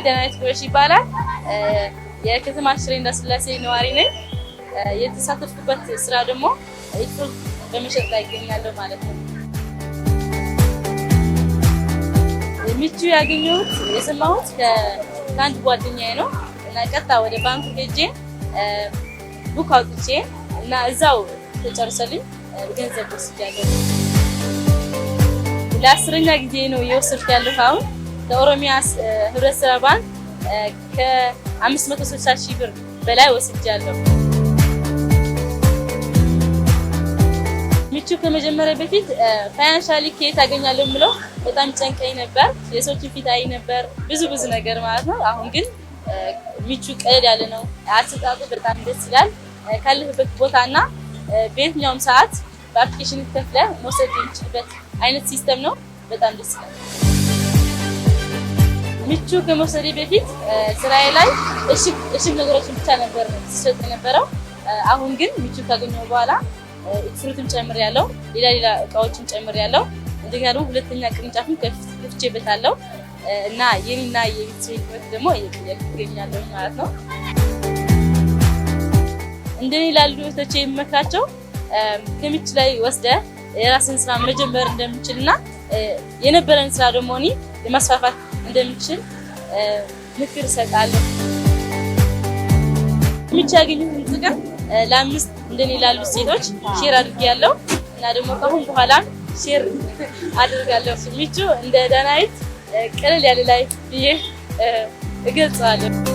ዳናይት ጉበሽ ይባላል። የከተማ ሽሬ እንዳስላሴ ነዋሪ ነኝ። የተሳተፍኩበት ስራ ደግሞ fruit በመሸጥ ላይ ይገኛለሁ ማለት ነው። ምቹ ያገኘሁት የሰማሁት ከአንድ ጓደኛዬ ነው እና ቀጥታ ወደ ባንኩ ሄጄ book አውጥቼ እና እዛው ተጨርሰልኝ ገንዘብ ወስጃለሁ። ለ10ኛ ጊዜ ነው እየወሰድኩ ያለሁ። አሁን ከኦሮሚያ ህብረት ስራ ባንክ ከ560 ሺህ ብር በላይ ወስጃለሁ። ምቹ ከመጀመሪያ በፊት financially ከየት አገኛለሁ የምለው በጣም ጨንቀኝ ነበር። የሰዎችን ፊት አይ ነበር፣ ብዙ ብዙ ነገር ማለት ነው። አሁን ግን ምቹ ቀለል ያለ ነው። አሰጣጡ በጣም ደስ ይላል። ካለህበት ቦታ እና በየትኛውም ሰዓት በ application ከፍለህ መውሰድ የሚችልበት አይነት system ነው። በጣም ደስ ይላል። ምቹ ከመውሰዴ በፊት ስራዬ ላይ እሽግ ነገሮችን ብቻ ነበር ስሸጥ የነበረው። አሁን ግን ምቹ ካገኘሁ በኋላ fruit ም ጨምሬያለሁ፣ ሌላ ሌላ እቃዎችን ጨምሬያለሁ። እንደገና ደግሞ ሁለተኛ ቅርንጫፍም ከፍቼበታለሁ እና የኔና የቤተሰቤ ህይወት ደግሞ እየቀየርኩ እገኛለሁ ማለት ነው። እንደኔ ላሉ እህቶቼ የምመክራቸው ከምቹ ላይ ወስደህ የራስን ስራ መጀመር እንደምችል እና የነበረን ስራ ደግሞ እኔ የማስፋፋት እንደምችል ምክር እሰጣለሁ። ምቹ ያገኘሁትን ጥቅም ለአምስት እንደኔ ላሉ ሴቶች share አድርጌያለሁ እና ደግሞ ከአሁን በኋላም share አድርጋለሁ። ምቹ እንደ ዳናይት ቀለል ያለ life ብዬ እገልጸዋለሁ።